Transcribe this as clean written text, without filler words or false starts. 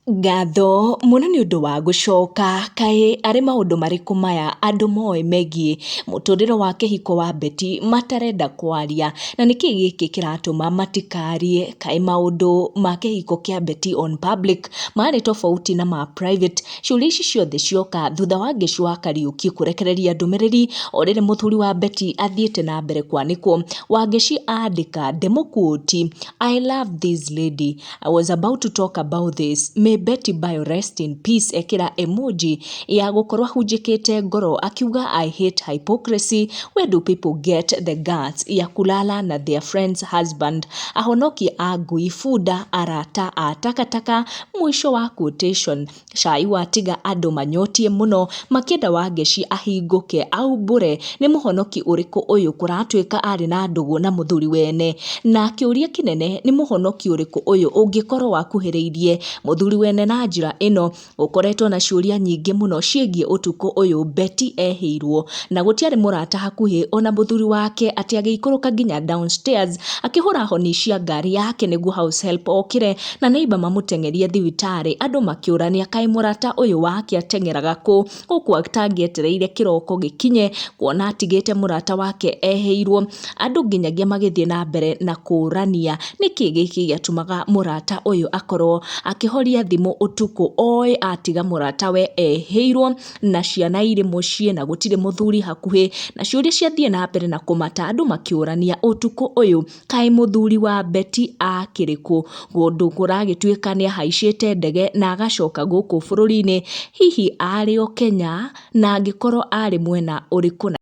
Ngatho mũno nĩ ũndũ wa gũcoka, kaĩ arĩ maũndũ marĩkũ maya andũ moĩ megiĩ mũtũrĩre wa kĩhiko wa Betty matarenda kwaria, na nĩkĩ gĩkĩ kĩratũma matikarie, kaĩ maũndũ ma kĩhiko kĩa Betty on public marĩ tofauti na ma private? Ciũria ici ciothe cioka thutha wa Ngĩci wa Kariuki kũrekereria ndũmĩrĩri o rĩrĩ mũthuri wa Betty athiĩte na mbere kwanĩkwo. Wangeci andĩka ndĩmũkuoti, "I love this lady, I was about to talk about this, may Betty Bayo rest in peace," ekĩra emoji ya gũkorwo ahunjĩkĩte ngoro akiuga, "I hate hypocrisy, where do people get the guts ya kulala na their friend's husband?" Ahonokie a ngui bunda arata a takataka, mũico wa quotation. Cai watiga andũ manyotie mũno makĩenda Wangeci ahingũke aumbũre nĩ mũhonoki ũrĩkũ ũyũ kũratuĩka arĩ na ndũgũ na mũthuri wene, na kĩũria kĩnene nĩ mũhonoki ũrĩkũ ũyũ ũngĩkorwo wakuhĩrĩirie mũthuri wene na njĩra ĩno. Gũkoretwo na ciũria nyingĩ mũno ciĩgiĩ ũtukũ ũyũ Betty ehĩirwo na gũtiarĩ mũrata hakuhĩ ona mũthuri wake atĩ agĩikũrũka nginya downstairs akĩhũra honi cia ngari yake nĩguo house help okĩre na neighbor mamũteng'erie thibitarĩ. Andũ makĩũrania kaĩ mũrata ũyũ wake ateng'eraga kũ gũkũ atangĩetereire kĩroko gĩkinye kuona atigĩte mũrata wake ehĩirwo. Andũ nginyagia magĩthiĩ na mbere na kũũrania nĩkĩ gĩkĩ gĩatũmaga mũrata ũyũ akorwo akĩhoria thimũ ũtukũ oĩ atiga mũratawe ehĩirwo na ciana irĩ mũciĩ na gũtirĩ mũthuri hakuhĩ, na ciũria ciathiĩ na mbere na kũmata andũ makĩũrania ũtukũ ũyũ kaĩ mũthuri wa Betty akĩrĩ kũ, kũndũ kũragĩtuĩka nĩ ahaicĩte ndege na agacoka gũkũ bũrũri-inĩ, hihi arĩ o Kenya na angĩkorwo arĩ mwena ũrĩkũ.